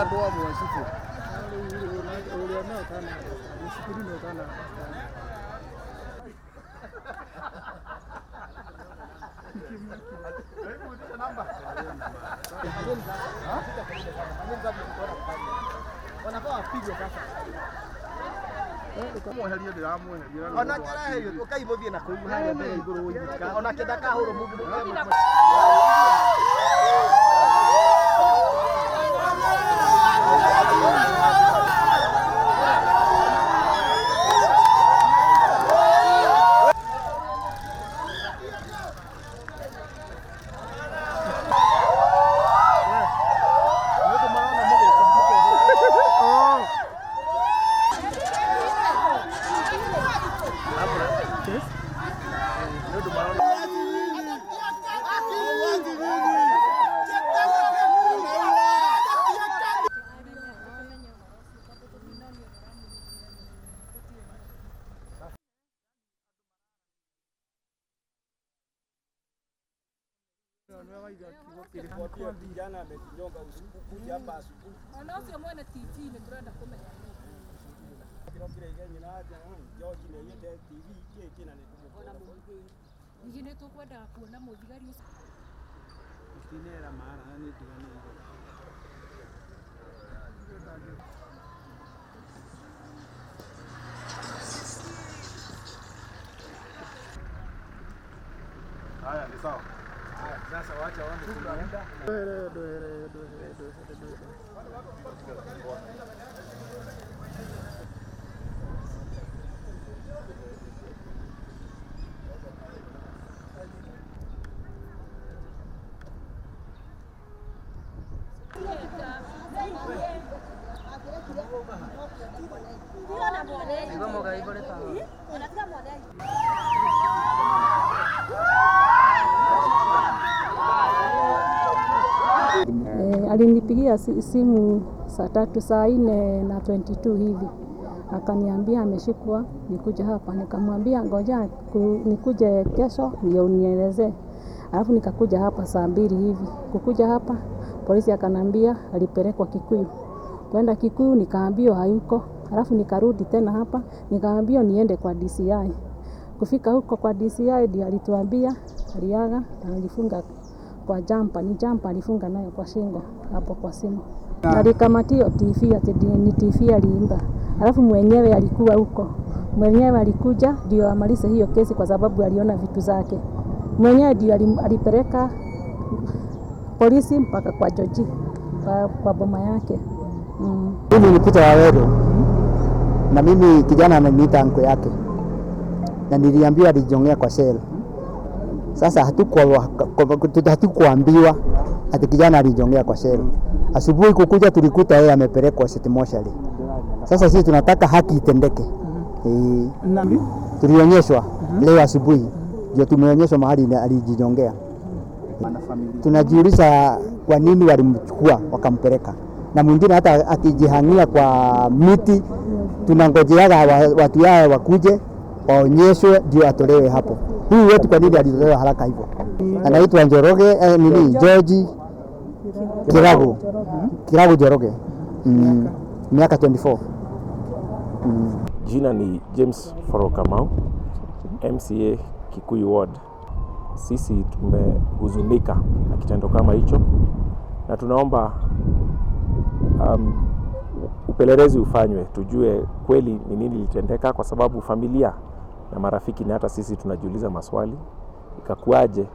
Andũ amwe cibũ. Ona kĩreherio ũkai mũthiĩ na kũu harĩa mbere igũrũ ũigĩka ona kĩenda kahũrwo mũndũ. Kijana amejinyonga usiku kuja hapa asubuhi. Ona ũcio mwene TV nĩ tũrenda kũmenya. Ningĩ nĩ tũkwendaga kuona mũthigari ũcio. Haya ni sawa. Sasa wacha waone tunaenda. Alinipigia simu saa 3 saa 4:22 hivi, akaniambia ameshikwa nikuja hapa. Nikamwambia ngoja nikuje kesho ndio unielezee. Alafu nikakuja hapa saa 2 hivi. Kukuja hapa polisi akanambia alipelekwa Kikuyu. Kwenda Kikuyu nikaambiwa hayuko. Alafu nikarudi tena hapa nikaambiwa niende kwa DCI. Kufika huko kwa DCI ndio alituambia aliaga na alifunga kwa jumper, ni jumper alifunga nayo kwa shingo hapo kwa simu. Alikamatio TV ati ni TV aliimba. Alafu mwenyewe alikuwa huko. Mwenyewe alikuja ndio amalize hiyo kesi kwa sababu aliona vitu zake. Mwenyewe ndio alipeleka polisi mpaka kwa George, kwa boma yake. Mimi ni Peter Waweru na mimi kijana ananiita anko yake, na niliambiwa alijongea kwa shell. Sasa hatukuambiwa ati kijana alijongea kwa shell. Asubuhi kukuja tulikuta yeye amepelekwa City Mortuary. Sasa sisi tunataka haki itendeke. Tulionyeshwa leo asubuhi ndio tumeonyeshwa mahali alijijongea. Tunajiuliza kwa nini walimchukua wakampeleka. Na mwingine hata akijihangia kwa miti, tunangojeaga watu yao wakuje waonyeshwe ndio atolewe hapo. Huyu wetu kwa nini alitolewa haraka hivyo? Anaitwa Njoroge, George Kiragu. Kiragu Njoroge. Miaka 24. Jina ni James Foro Kamau, MCA Kikuyu Ward. Sisi tumehuzunika na kitendo kama hicho, na tunaomba upelelezi ufanywe, tujue kweli ni nini lilitendeka, kwa sababu familia na marafiki na hata sisi tunajiuliza maswali, ikakuaje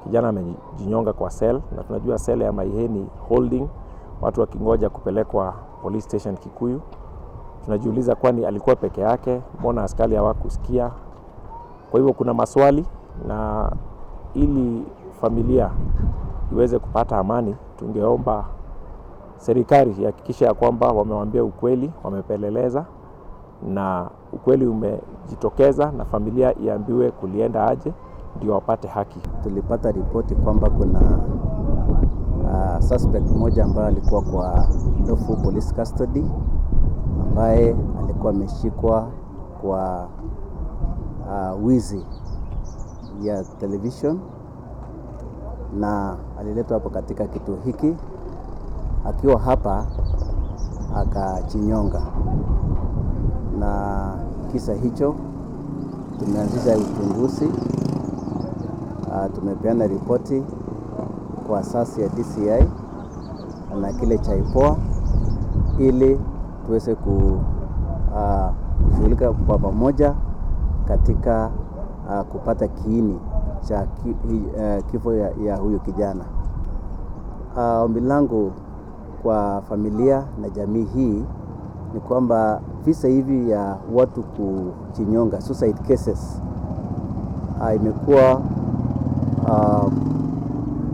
kijana amejinyonga kwa cell? Na tunajua cell ya Maiheni holding, watu wakingoja kupelekwa police station Kikuyu. Tunajiuliza kwani alikuwa peke yake? Mbona askari hawakusikia? Kwa hivyo kuna maswali, na ili familia iweze kupata amani, tungeomba serikali ihakikishe ya kwamba wamewaambia ukweli, wamepeleleza na ukweli umejitokeza, na familia iambiwe kulienda aje ndio wapate haki. Tulipata ripoti kwamba kuna suspect mmoja ambaye alikuwa kwa lawful police custody, ambaye alikuwa ameshikwa kwa wizi ya television, na aliletwa hapo katika kituo hiki. Akiwa hapa akajinyonga, na kisa hicho tumeanzisha uchunguzi. Tumepeana ripoti kwa asasi ya DCI na kile cha IPOA ili tuweze kushughulika kwa pamoja katika kupata kiini cha kifo ya huyu kijana. Ombi langu kwa familia na jamii hii ni kwamba visa hivi ya watu kujinyonga, suicide cases, imekuwa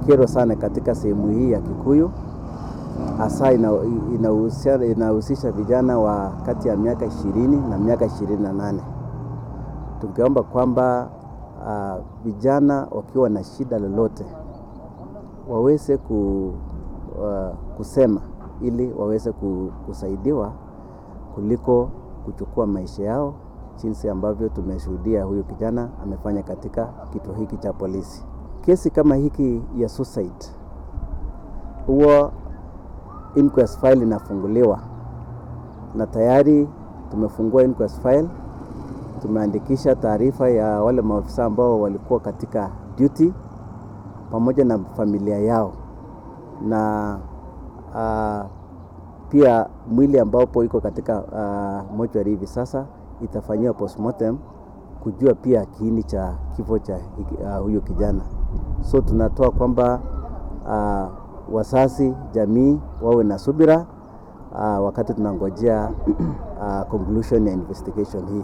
kero sana katika sehemu hii ya Kikuyu, hasa inahusisha vijana wa kati ya miaka 20 na miaka 28. Tungeomba kwamba vijana wakiwa na shida lolote waweze kusema ili waweze kusaidiwa kuliko kuchukua maisha yao, jinsi ambavyo tumeshuhudia huyu kijana amefanya katika kituo hiki cha polisi. Kesi kama hiki ya suicide huwa inquest file inafunguliwa, na tayari tumefungua inquest file. Tumeandikisha taarifa ya wale maafisa ambao walikuwa katika duty pamoja na familia yao, na pia mwili ambapo iko katika mochwari hivi sasa itafanyiwa postmortem kujua pia kiini cha kifo cha huyu kijana. So tunatoa kwamba wazazi, jamii wawe na subira wakati tunangojea conclusion ya investigation hii.